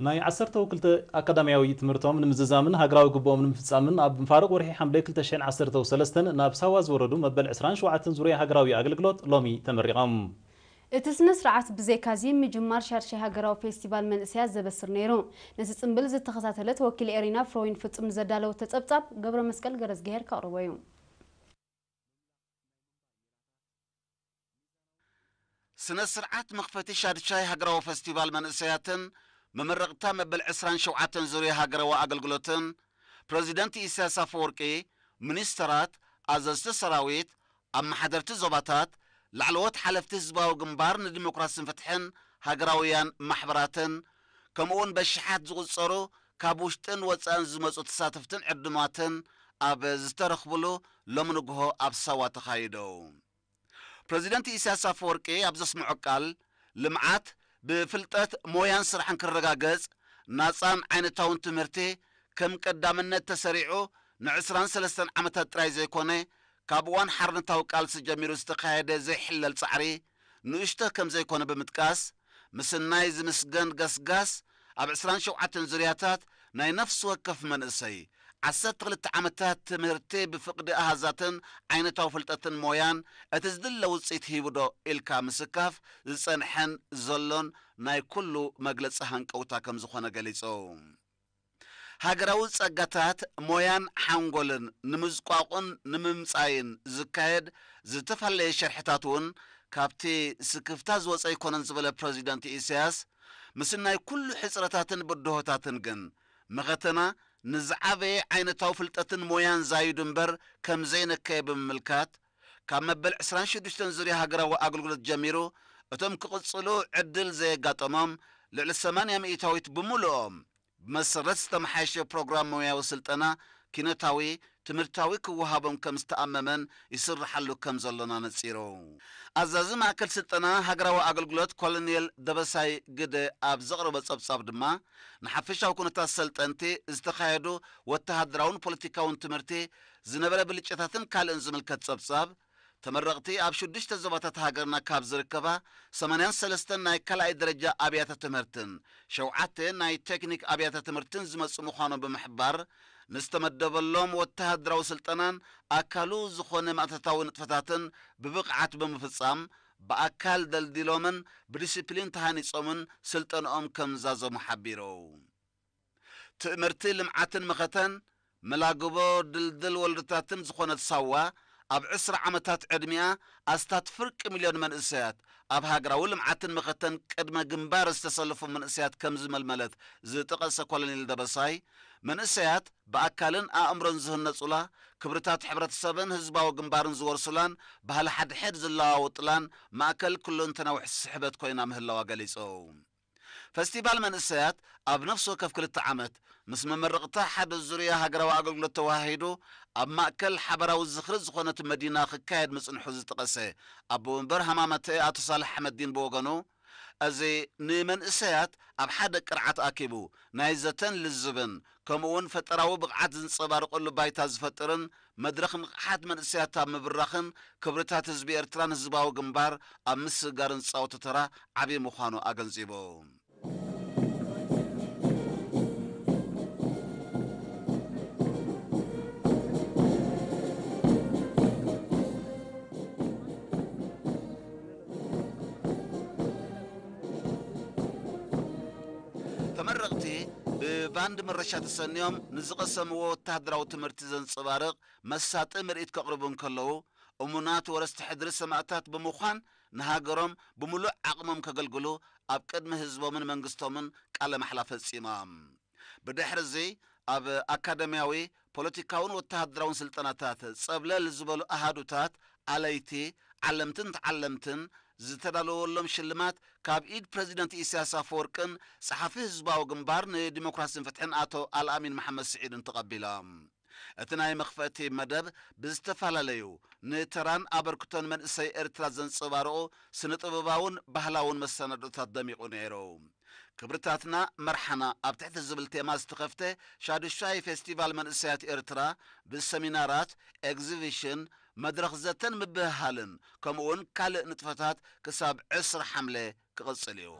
ናይ ዓሰርተው ክልተ ኣካዳሚያዊ ትምህርቶም ንምዝዛምን ሃገራዊ ግብኦም ንምፍጻምን ኣብ ፋርቕ ወርሒ ሓምለ ክልተ ሽሕን ዓሰርተው ሰለስተን ናብ ሳዋ ዝወረዱ መበል ዕስራን ሸውዓተን ዙርያ ሃገራዊ ኣገልግሎት ሎሚ ተመሪቖም። እቲ ስነ ስርዓት ብዘይካዚ ምጅማር ሻድሻይ ሃገራዊ ፌስቲቫል መንእሰያት ዘበስር ነይሩ። ነቲ ጽምብል ዝተኸታተለት ወኪል ኤሪና ፍሮይን ፍጹም ንዘዳለወቶ ጸብጻብ ገብረ መስቀል ገረዝግሄር ከቕርቦ እዩ። ስነ ስርዓት መኽፈቲ ሻድሻይ ሃገራዊ ፈስቲቫል መንእሰያትን መመረቕታ መበል ዕስራን ሸውዓተን ዙርያ ሃገራዊ ኣገልግሎትን ፕረዚደንት ኢሳያስ ኣፈወርቂ፣ ሚኒስተራት፣ ኣዘዝቲ ሰራዊት፣ ኣመሓደርቲ ዞባታት፣ ላዕለዎት ሓለፍቲ ህዝባዊ ግንባር ንዲሞክራስን ፍትሕን፣ ሃገራውያን ማሕበራትን፣ ከምኡውን በሽሓት ዝቑጸሩ ካብ ውሽጥን ወጻእን ዝመጹ ተሳተፍትን ዕዱማትን ኣብ ዝተረኽብሉ ሎሚ ንግሆ ኣብ ሳዋ ተኻይዶ። ፕረዚደንት ኢሳያስ ኣፈወርቂ ኣብ ዘስምዖ ቃል፣ ልምዓት ብፍልጠት፣ ሞያን ስራሕን ክረጋገጽ፣ ናጻን ዓይነታውን ትምህርቲ ከም ቀዳምነት ተሰሪዑ ንዕስራን ሰለስተን ዓመታት ጥራይ ዘይኮነ፣ ካብ እዋን ሓርነታዊ ቃልሲ ጀሚሩ ዝተኻየደ ዘይሕለል ጻዕሪ ንእሽቶ ከም ዘይኮነ ብምጥቃስ፣ ምስናይ ዝምስገን ገስጋስ ኣብ ዕስራን ሸውዓተን ዙርያታት ናይ ነፍሲ ወከፍ መንእሰይ ዓሰርተ ክልተ ዓመታት ትምህርቲ ብፍቕዲ ኣሃዛትን ዓይነታዊ ፍልጠትን ሞያን እቲ ዝድለ ውጽኢት ሂቡ ዶ ኢልካ ምስካፍ ዝጸንሐን ዘሎን ናይ ኩሉ መግለጺ ሃንቀውታ ከም ዝኾነ ገሊጹ። ሃገራዊ ጸጋታት ሞያን ሓንጎልን ንምዝቋቑን ንምምጻይን ዝካየድ ዝተፈላለየ ሸርሕታት እውን ካብቲ ስክፍታ ዝወጸ ኣይኮነን ዝበለ ፕረዚደንት ኢሳያስ፣ ምስናይ ኩሉ ሕጽረታትን ብድሆታትን ግን፣ መኸተና ንዝዓበየ ዓይነታዊ ፍልጠትን ሞያን ዛይዱ እምበር ከም ዘይነከየ ብምምልካት፣ ካብ መበል ዕስራን ሽዱሽተን ዙርያ ሃገራዊ ኣገልግሎት ጀሚሩ፣ እቶም ክቕጽሉ ዕድል ዘየጋጠሞም ልዕሊ ሰማንያ ሚእታዊት ብምሉኦም፣ ብመሰረት ዝተመሓየሸ ፕሮግራም ሞያዊ ስልጠና ኪነታዊ፣ ትምህርታዊ ክወሃቦም ከም ዝተኣመመን ይስርሓሉ ከም ዘሎን ኣነጺሩ። ኣዛዚ ማእከል ስልጠና ሃገራዊ ኣገልግሎት ኮሎኔል ደበሳይ ግደ ኣብ ዘቕረቦ ጸብጻብ ድማ፣ ንሓፈሻዊ ኩነታት ሰልጠንቲ ዝተኻየዱ ወተሃደራውን ፖለቲካውን ትምህርቲ፣ ዝነበረ ብልጫታትን ካልእን ዝምልከት ጸብጻብ፣ ተመረቕቲ ኣብ ሽዱሽተ ዞባታት ሃገርና ካብ ዝርከባ ሰማንያን ሰለስተን ናይ ካልኣይ ደረጃ ኣብያተ ትምህርትን ሸውዓተ ናይ ቴክኒክ ኣብያተ ትምህርትን ዝመጹ ምዃኖም ብምሕባር፣ ንዝተመደበሎም ወተሃደራዊ ስልጠናን ኣካሉ ዝኾነ ማእቶታዊ ንጥፈታትን ብብቕዓት ብምፍጻም፣ ብኣካል ደልዲሎምን ብዲሲፕሊን ተሃኒጾምን ስልጠንኦም ከም ዝዛዘሙ ሓቢሩ። ትእምርቲ ልምዓትን መኸተን መላግቦ ድልድል ወለዶታትን ዝኾነት ሳዋ፣ ኣብ ዕስራ ዓመታት ዕድሚኣ ኣስታት ፍርቂ ሚልዮን መንእሰያት ኣብ ሃገራዊ ልምዓትን መኸተን ቅድመ ግንባር ዝተሰለፉ መንእሰያት ከም ዝመልመለት ዝጠቐሰ ኮሎኔል ደበሳይ፣ መንእሰያት ብኣካልን ኣእምሮን ዝህነጹላ፣ ክብርታት ሕብረተሰብን ህዝባዊ ግንባርን ዝወርሱላን ባህሊ ሓድሕድ ዝለዋወጡላን ማእከል ኩለንተናዊ ስሕበት ኮይና ምህላዋ ገሊጹ። ፈስቲቫል መንእሰያት ኣብ ነፍሲ ወከፍ ክልተ ዓመት ምስ መመረቕታ ሓደ ዙርያ ሃገራዊ ኣገልግሎት ተወሃሂዱ ኣብ ማእከል ሓበራዊ ዝኽሪ ዝኾነት መዲና ክካየድ ምጽንሑ ዝጠቐሰ ኣቦ ወንበር ሃማመተ ኣቶ ሳልሕ ኣሕመዲን ብወገኑ፣ እዚ ንመንእሰያት ኣብ ሓደ ቅርዓት ኣኪቡ ናይ ዘተን ልዝብን ከምኡውን ፈጠራዊ ብቕዓት ዝንጸባረቐሉ ባይታ ዝፈጥርን መድረኽ ንቕሓት መንእሰያት ኣብ ምብራኽን ክብርታት ህዝቢ ኤርትራን ህዝባዊ ግንባር ኣብ ምስግጋርን ዝጻወቶ ተራ ዓቢ ምዃኑ ኣገንዚቡ። ተመረቕቲ ብባንድ መረሻ ተሰንዮም ንዝቐሰምዎ ወተሃደራዊ ትምህርቲ ዘንጸባርቕ መሳጢ ምርኢት ከቕርቡ እንከለዉ፣ እሙናት ወረስቲ ሕድሪ ሰማእታት ብምዃን ንሃገሮም ብምሉእ ዓቕሞም ከገልግሉ ኣብ ቅድሚ ህዝቦምን መንግስቶምን ቃለ ማሕላ ፈጺሞም። ብድሕሪ እዚ ኣብ ኣካደምያዊ፣ ፖለቲካውን ወተሃደራውን ስልጠናታት ጸብለል ዝበሉ ኣሃዱታት ኣለይቲ፣ ዓለምትን ተዓለምትን ዝተዳለወሎም ሽልማት ካብ ኢድ ፕረዚደንት ኢሳያስ ኣፈወርቅን ጸሓፊ ህዝባዊ ግንባር ንዲሞክራስን ፍትሕን ኣቶ ኣልኣሚን መሓመድ ስዒድን ተቐቢሎም። እቲ ናይ መኽፈቲ መደብ ብዝተፈላለዩ ንተራን ኣበርክቶን መንእሰይ ኤርትራ ዘንጸባርቑ ስነ ጥበባውን ባህላውን መሰናዶታት ደሚቑ ነይሩ። ክብርታትና መርሓና ኣብ ትሕቲ ዝብል ቴማ ዝተኸፍተ ሻዱሻይ ፌስቲቫል መንእሰያት ኤርትራ ብሰሚናራት፣ ኤግዚቢሽን፣ መድረኽ ዘተን ምብህሃልን ከምኡውን ካልእ ንጥፈታት ክሳብ ዕስራ ሓምለ ክቕጽል እዩ።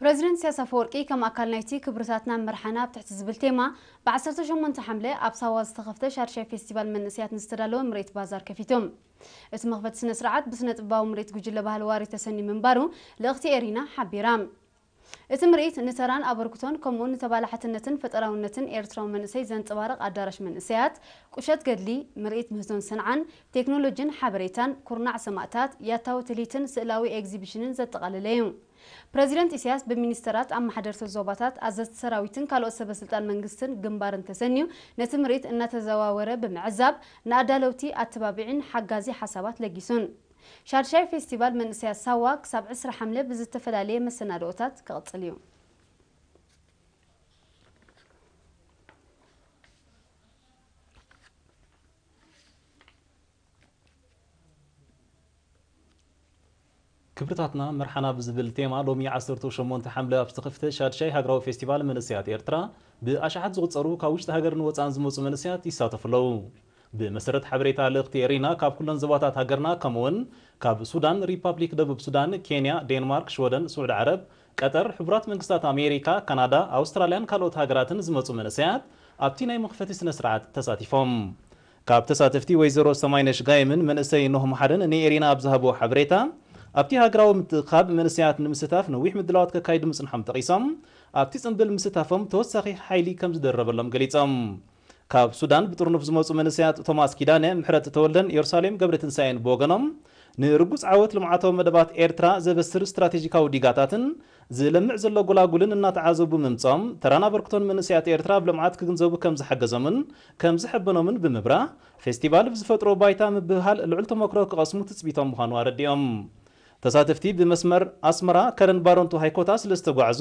ፕረዚደንት ኢሳያስ ኣፈወርቂ ከም ኣካል ናይቲ ክብርታትና መርሓና ኣብ ትሕቲ ዝብል ቴማ ብ ዓሰርተ ሸሞንተ ሓምለ ኣብ ሳዋ ዝተኸፍተ ሻድሻይ ፌስቲቫል መንእሰያት ንዝተዳለወ ምርኢት ባዛር ከፊቱ። እቲ መኽፈቲ ስነ ስርዓት ብስነ ጥበባዊ ምርኢት ጉጅለ ባህሊ ዋሪ ተሰንዩ ምንባሩ ልእኽቲ ኤሪና ሓቢራ። እቲ ምርኢት ንተራን ኣበርክቶን ከምኡውን ንተባላሓትነትን ፈጠራውነትን ኤርትራዊ መንእሰይ ዘንጸባርቕ ኣዳራሽ መንእሰያት፣ ቁሸት ገድሊ፣ ምርኢት ምህዞን ሰንዓን፣ ቴክኖሎጂን ሓበሬታን፣ ኩርናዕ ሰማእታት፣ ያታዊ ትልሂትን ስእላዊ ኤግዚቢሽንን ዘጠቓለለ እዩ። ፕረዚደንት ኢሳያስ ብሚኒስተራት፣ ኣመሓደርቲ ዞባታት፣ ኣዘዝቲ ሰራዊትን ካልኦት ሰበ ስልጣን መንግስትን ግንባርን ተሰንዩ ነቲ ምርኢት እናተዘዋወረ ብምዕዛብ ንኣዳለውቲ ኣተባቢዒን ሓጋዚ ሓሳባት ለጊሱን። ሻድሻይ ፌስቲቫል መንእሰያት ሳዋ ክሳብ ዕስራ ሓምለ ብዝተፈላለየ መሰናድኦታት ክቕጽል እዩ። ክብርታትና መርሓና ብዝብል ቴማ ሎሚ ዓሰርተ ሸሞንተ ሓምለ ኣብ ዝተኸፍተ ሻድሻይ ሃገራዊ ፌስቲቫል መንእሰያት ኤርትራ ብኣሽሓት ዝቑጸሩ ካብ ውሽጢ ሃገርን ወጻእን ዝመጹ መንእሰያት ይሳተፉ ኣለዉ። ብመሰረት ሓበሬታ ልእኽቲ ኤሪና ካብ ኩለን ዞባታት ሃገርና ከምኡውን ካብ ሱዳን፣ ሪፓብሊክ ደቡብ ሱዳን፣ ኬንያ፣ ዴንማርክ፣ ሽወደን፣ ስዑዲ ዓረብ፣ ቀጠር፣ ሕቡራት መንግስታት ኣሜሪካ፣ ካናዳ፣ ኣውስትራልያን ካልኦት ሃገራትን ዝመጹ መንእሰያት ኣብቲ ናይ መኽፈቲ ስነ ስርዓት ተሳቲፎም። ካብ ተሳተፍቲ ወይዘሮ ሰማይነሽ ጋይምን መንእሰይ ኖህ መሓርን ንኤሪና ኣብ ዝሃብዎ ሓበሬታ፣ ኣብቲ ሃገራዊ ምትእኽኻብ መንእሰያት ንምስታፍ ነዊሕ ምድላዋት ከካይዱ ምጽንሖም ጠቒሶም፣ ኣብቲ ጽምብል ምስታፎም ተወሳኺ ሓይሊ ከም ዝደረበሎም ገሊጾም። ካብ ሱዳን ብጥርኑፍ ዝመጹ መንእሰያት ቶማስ ኪዳነ፣ ምሕረት ተወልደን ኢየሩሳሌም ገብረትንሳኤን ብወገኖም፣ ንርጉጽ ዓወት ልምዓታዊ መደባት ኤርትራ ዘበስር ስትራቴጂካዊ ዲጋታትን ዝለምዕ ዘሎ ጎላጉልን እናተዓዘቡ ምምጾም፣ ተራን ኣበርክቶን መንእሰያት ኤርትራ ኣብ ልምዓት ክግንዘቡ ከም ዝሓገዞምን ከም ዝሐበኖምን ብምብራህ፣ ፌስቲቫል ብዝፈጥሮ ባይታ ምብህሃል ልዑል ተመክሮ ክቐስሙ ትጽቢቶም ምዃኑ ኣረዲኦም። ተሳተፍቲ ብመስመር ኣስመራ፣ ከረን ባረንቱ ሃይኮታ ስለ ዝተጓዕዙ፣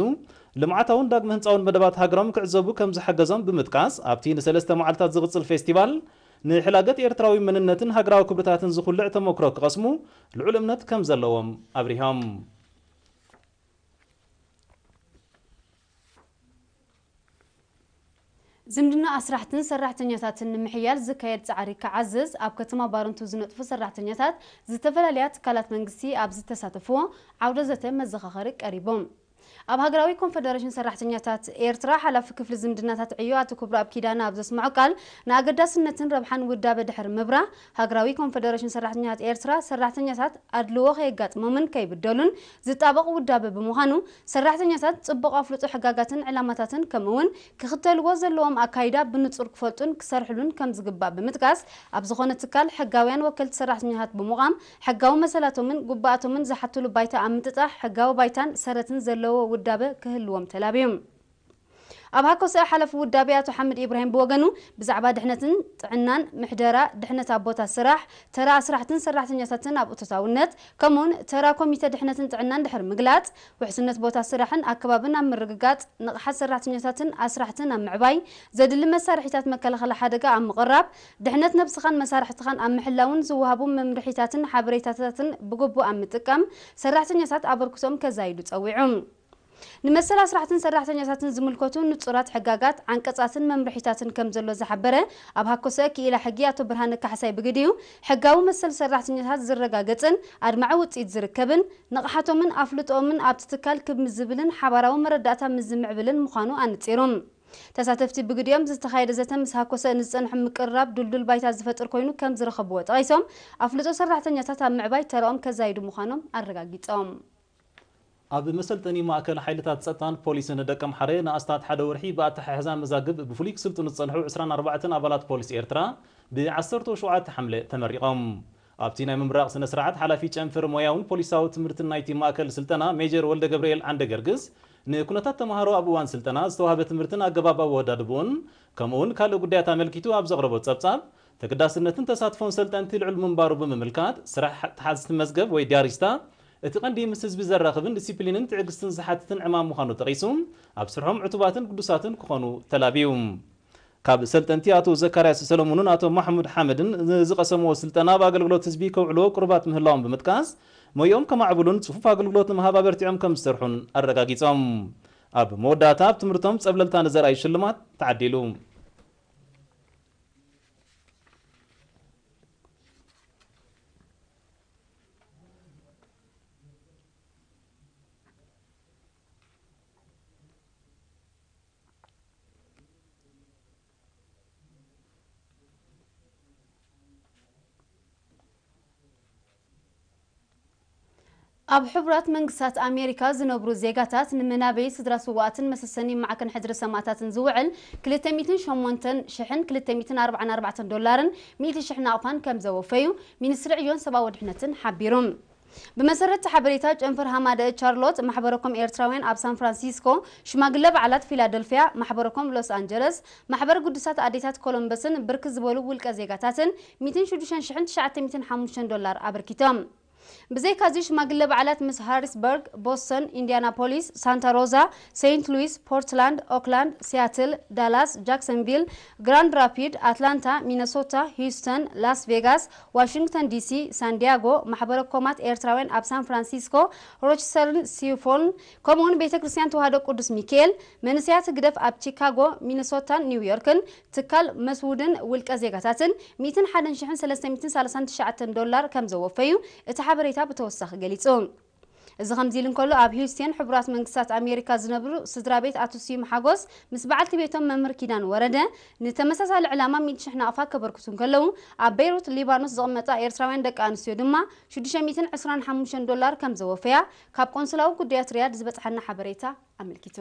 ልምዓታውን ዳግመ ህንጻውን መደባት ሃገሮም ክዕዘቡ ከም ዝሓገዞም ብምጥቃስ፣ ኣብቲ ንሰለስተ መዓልታት ዝቕጽል ፌስቲቫል፣ ንሕላገት ኤርትራዊ መንነትን ሃገራዊ ክብርታትን ዝኹልዕ ተመክሮ ክቐስሙ ልዑል እምነት ከም ዘለዎም ኣብሪሆም። ዝምድና ኣስራሕትን ሰራሕተኛታትን ንምሕያል ዝካየድ ጻዕሪ ክዓዝዝ፣ ኣብ ከተማ ባረንቱ ዝነጥፉ ሰራሕተኛታት ዝተፈላለያ ትካላት መንግስቲ ኣብ ዝተሳተፍዎ ዓውደ ዘተ መዘኻኸሪ ቀሪቦም። ኣብ ሃገራዊ ኮንፈደሬሽን ሰራሕተኛታት ኤርትራ ሓላፊ ክፍሊ ዝምድናታት ዕዮ ኣቶ ክብረኣብ ኪዳነ ኣብ ዘስምዖ ቃል፣ ንኣገዳስነትን ረብሓን ውዳበ ድሕሪ ምብራህ፣ ሃገራዊ ኮንፈደሬሽን ሰራሕተኛታት ኤርትራ ሰራሕተኛታት ኣድልዎ ከየጋጥሞምን ከይብደሉን ዝጣበቕ ውዳበ ብምዃኑ፣ ሰራሕተኛታት ጽቡቕ ኣፍልጦ ሕጋጋትን ዕላማታትን ከምኡ'ውን ክኽተልዎ ዘለዎም ኣካይዳ ብንጹር ክፈልጡን ክሰርሕሉን ከም ዝግባእ ብምጥቃስ፣ ኣብ ዝኾነ ትካል ሕጋውያን ወከልቲ ሰራሕተኛታት ብምዃም፣ ሕጋዊ መሰላቶምን ግቡኣቶምን ዝሓትሉ ባይታ ኣብ ምጥጣሕ ሕጋዊ ባይታን ሰረትን ዘለዎ ውዳበ ክህልዎም ተላብዩ። ኣብ ሃኮሰ ሓለፊ ውዳቤ ኣቶ ሓምድ ኢብራሂም ብወገኑ፣ ብዛዕባ ድሕነትን ጥዕናን፣ ምሕደራ፣ ድሕነት ኣብ ቦታ ስራሕ፣ ተራ ኣስራሕትን ሰራሕተኛታትን ኣብ እቶታውነት፣ ከምኡውን ተራ ኮሚተ ድሕነትን ጥዕናን ድሕሪ ምግላጽ፣ ውሕስነት ቦታ ስራሕን ኣከባብን ኣብ ምርግጋጽ፣ ንቕሓት ሰራሕተኛታትን ኣስራሕትን ኣብ ምዕባይ፣ ዘድሊ መሳርሒታት መከላኸሊ ሓደጋ ኣብ ምቕራብ፣ ድሕነት ነብስኻን መሳርሕትኻን ኣብ ምሕላውን ዝወሃቡ መምርሒታትን ሓበሬታታትን ብግቡእ ኣብ ምጥቃም፣ ሰራሕተኛታት ኣበርክቶኦም ከዛይዱ ጸዊዑ። ንመሰል ኣስራሕትን ሰራሕተኛታትን ዝምልከቱ ንጹራት ሕጋጋት፣ ዓንቀጻትን መምርሒታትን ከም ዘሎ ዝሓበረ ኣብ ሃኮሰ ክኢላ ሕጊ ኣቶ ብርሃነ ካሕሳይ ብግዲኡ፣ ሕጋዊ መሰል ሰራሕተኛታት ዝረጋገጽን ኣድማዒ ውጽኢት ዝርከብን፣ ንቕሓቶምን ኣፍልጦኦምን ኣብቲ ትካል ክብ ምስ ዝብልን ሓባራዊ መረዳእታ ምስ ዝምዕብልን ምዃኑ ኣነጺሩ። ተሳተፍቲ ብግዲኦም ዝተኻየደ ዘተ ምስ ሃኮሰ ንዝጸንሑ ምቅርራብ ድልዱል ባይታ ዝፈጥር ኮይኑ ከም ዝረኸብዎ ጠቒሶም፣ ኣፍልጦ ሰራሕተኛታት ኣብ ምዕባይ ተራኦም ከዛይዱ ምዃኖም ኣረጋጊጾም። ኣብ መሰልጠኒ ማእከል ሓይልታት ጸጥታን ፖሊስን ደቀምሓረ ንኣስታት ሓደ ወርሒ ብኣተሓሕዛ መዛግብ ብፍሉይ ክስልጥኑ ዝጸንሑ ዕስራን ኣርባዕተን ኣባላት ፖሊስ ኤርትራ ብ ዓሰርተ ሸውዓተ ሓምለ ተመሪቖም። ኣብቲ ናይ ምምራቕ ስነ ስርዓት ሓላፊ ጨንፈር ሞያውን ፖሊሳዊ ትምህርትን ናይቲ ማእከል ስልጠና ሜጀር ወልደ ገብርኤል ዓንደ ገርግስ ንኩነታት ተማሃሮ ኣብ እዋን ስልጠና፣ ዝተዋህበ ትምህርትን ኣገባብ ኣወዳድብኡን ከምኡውን ካልእ ጉዳያት ኣመልኪቱ ኣብ ዘቕረቦ ጸብጻብ፣ ተገዳስነትን ተሳትፎን ሰልጠንቲ ልዑል ምንባሩ ብምምልካት፣ ስራሕ ተሓዝቲ መዝገብ ወይ ዲያሪስታ እቲ ቀንዲ ምስ ህዝቢ ዘራኽብን ዲሲፕሊንን ትዕግስትን ዝሓትትን ዕማም ምዃኑ ጠቒሱ፣ ኣብ ስርሖም ዕቱባትን ግዱሳትን ክኾኑ ተላብዩ። ካብ ሰልጠንቲ ኣቶ ዘካርያስ ሰለሙንን ኣቶ ማሕሙድ ሓመድን ንዝቐሰምዎ ስልጠና ኣብ ኣገልግሎት ህዝቢ ከውዕልዎ ቅሩባት ምህላዎም ብምጥቃስ፣ ሞይኦም ከማዕብሉን ጽፉፍ ኣገልግሎት ንምሃብ ኣበርቲዖም ከም ዝሰርሑን ኣረጋጊጾም። ኣብ መወዳእታ ኣብ ትምህርቶም ጸብለልታ ንዘርኣዩ ሽልማት ተዓዲሉ። ኣብ ሕቡራት መንግስታት ኣሜሪካ ዝነብሩ ዜጋታት ንመናበዪ ስድራ ስዋኣትን መሰሰኒ ማዕከን ሕድሪ ሰማእታትን ዝውዕል ክልተ ሚእትን ሸሞንተን ሽሕን ክልተ ሚእትን ኣርባዓን ኣርባዕተን ዶላርን ሚእቲ ሽሕ ናቕፋን ከም ዘወፈዩ ሚኒስትሪ ዕዮን ሰብኣዊ ድሕነትን ሓቢሩ። ብመሰረት እቲ ሓበሬታ፣ ጨንፈር ሃማደእ ቻርሎት ማሕበረኮም ኤርትራውያን ኣብ ሳን ፍራንሲስኮ፣ ሽማግለ በዓላት ፊላደልፊያ፣ ማሕበረኮም ሎስ ኣንጀለስ፣ ማሕበር ግዱሳት ኣዴታት ኮሎምበስን ብርክት ዝበሉ ውልቀ ዜጋታትን ሚእትን ሽዱሽተን ሽሕን ትሽዓተ ሚእትን ሓሙሽተን ዶላር ኣበርኪቶም። ብዘይካዚ፣ ሽማግለ በዓላት ምስ ሃሪስበርግ፣ ቦስተን፣ ኢንዲያናፖሊስ፣ ሳንታ ሮዛ፣ ሴንት ሉዊስ፣ ፖርትላንድ፣ ኦክላንድ፣ ሲያትል፣ ዳላስ፣ ጃክሰንቪል፣ ግራንድ ራፒድ፣ ኣትላንታ፣ ሚነሶታ፣ ሂውስተን፣ ላስ ቬጋስ፣ ዋሽንግተን ዲሲ፣ ሳንዲያጎ፣ ማሕበረ ኮማት ኤርትራውያን ኣብ ሳን ፍራንሲስኮ፣ ሮቸስተርን ሲፎልን፣ ከምኡውን ቤተ ክርስቲያን ተዋህዶ ቅዱስ ሚካኤል፣ መንእሰያት ህግደፍ ኣብ ቺካጎ፣ ሚነሶታን ኒውዮርክን፣ ትካል መስውድን ውልቀ ዜጋታትን ሚእትን ሓደን ሽሕን ሰለስተ ሚእትን ሰላሳን ትሽዓተን ዶላር ከም ዘወፈዩ እቲ ሓበሬታ ብተወሳኺ ገሊጹ። እዚ ከምዚ ኢሉ እንከሎ፣ ኣብ ሂውስቴን ሕቡራት መንግስታት ኣሜሪካ ዝነብሩ ስድራ ቤት ኣቶ ስዩም ሓጎስ ምስ በዓልቲ ቤቶም መምህር ኪዳን ወረደ ንተመሳሳሊ ዕላማ ሚእቲ ሽሕ ናቕፋ ከበርክቱ እንከለዉ፣ ኣብ ቤይሩት ሊባኖስ ዝቕመጣ ኤርትራውያን ደቂ ኣንስትዮ ድማ ሽዱሽተ ሚእትን ዕስራን ሓሙሽተን ዶላር ከም ዘወፈያ ካብ ቆንስላዊ ጉዳያት ሪያድ ዝበጽሓና ሓበሬታ ኣመልኪቱ።